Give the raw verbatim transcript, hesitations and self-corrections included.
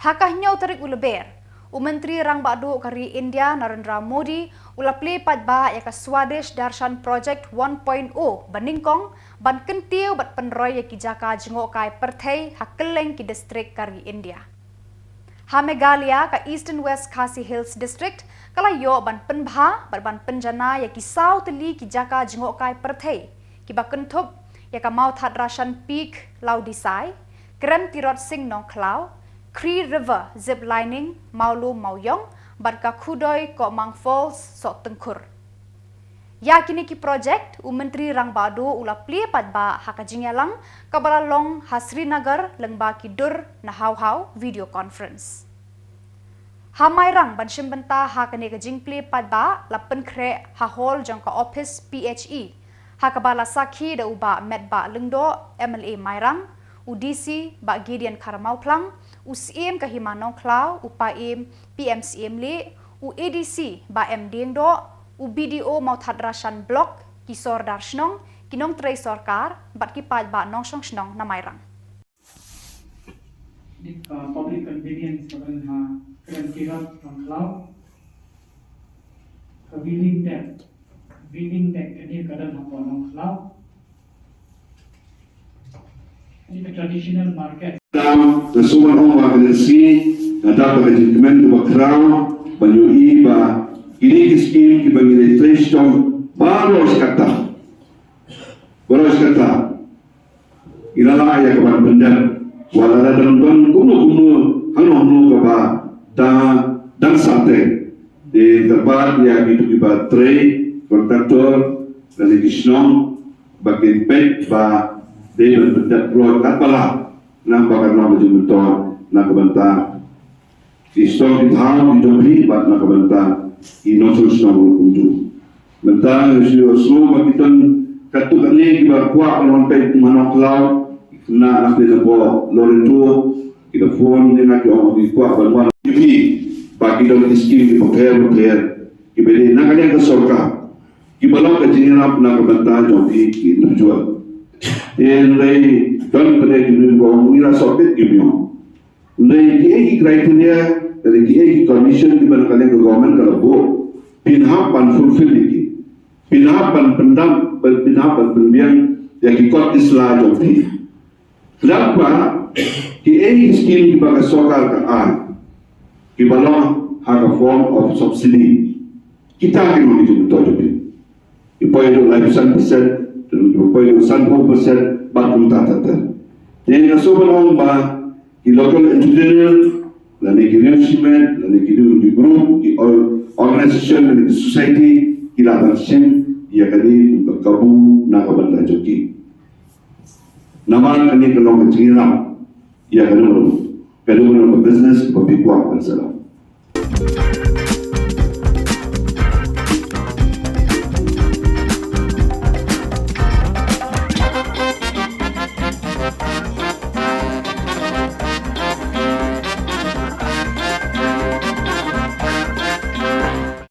Ha ka hynñiew tarik u Lber, u Myntri Rangbah Duh ka ri India Narendra Modi u la plie paidbah ïa ka Swadesh Darshan Project one point oh ba nyngkong ban kyntiew bad pynroi ïa ki jaka jngohkai pyrthei ha kylleng ki distrik ka ri India. Ha Meghalaya, ka Eastern West Khasi Hills District ka la ïoh ban pynbha bad ban pynjanai ïa ki saw tylli ki jaka jngohkai pyrthei kiba kynthup ïa ka Mawthadraishan Peak Lawdisai, Krem Tirot Sing Nongkhlaw, Cree River Zip Lining Mawlum Mawiong bad ka Khudoi Kohmang Falls Sohtyngkhur. Ïa kine ki project u Myntri Rangbah Duh u la plie paidbah ha ka jingïalang kaba la long ha Srinagar lyngba ki dur na haw haw video conference. Ha Mairang, ban shim bynta ha kane ka jingplie paidbah la pynkhreh ha hall jong ka ophis P H E, ha kaba la sakhi da u Bah Metbah Lyngdoh, M L A Mairang, u D C Bah Gideon Kharmawphlang, u Syiem ka Hima Nongkhlaw, u Paiem P M Syiem Leh, u A D C Bah M Diengdoh, u B D O Mawthadraishan Block, ki sordar shnong, ki nongtrei sorkar bad ki paidbah nongshong shnong na Mairang. Nik, uh, public convenience ka ban ha Krem Tirot Nongkhlaw. Ka weaving deck, weaving deck ka nik ka don hapoh Nongkhlaw. Nik ka traditional market. Tam, ka suman ong ba kane si, nga dap ka jingkmen ka ba kraw, ba nyu i ba, kine ki skim ki ba ngi leh trei stom, baroh shi katta. Baroh shi katta. Ila la ïa ka ban pyndep. Wala la dang don kumno kumno hangno hangno kaba da dang sate. Te kyrpad ïa kitu kiba trei, kontraktor, lane ki shnong, ba kin peit ba dei ban pyndep road kat ba lah. Nang ba kan long jingmyntoi na ka bynta ki shnong ki thaw ki jong phi bad na ka bynta ki nongshong shnong ruh kumjuh. Mynta nga shu ïohsngew ba ki don katto katne kiba kwah ban wan peit ma Nongkhlaw, ki khynnah na phi na Loreto, ki da phone ne nga ki ong ki kwah ban wan. Ki phi ba ki don ki skim kiba pher bapher kiba dei na ka liang ka sorkar, kiba long ka jingïarap na ka bynta jong phi ki individual. Te hynrei don pat ki briew kiba ong ngi la sop beit ki briew. Hynrei kiei ki criteria, lane kiei ki condition kiba na ka liang ka government ka la buh, phin hap ban fulfill ïa ki. Phin hap ban pyndap, ban, phin hap ban pynbiang ïa ki kot ki sla jong phi. Lada kiei ki skim kiba ka sorkar ka ai, kiba long ha ka form of subsidy, kita ki long ki jingmyntoi jong phi. Ki poi haduh lai phew san percent, ki poi haduh sanphew percent, bad kumta ter ter. Te nga sngewbha ban ong ba ki local entrepreneur, lane ki riew shimet, lane ki riew ki group, ki or-, organization, lane ki society, ki lah ban shim ïa kane ka kabu na ka bynta jong ki. Namar kane ka long ka jingïarap ïa kane ka business ba phi kwah ban set up.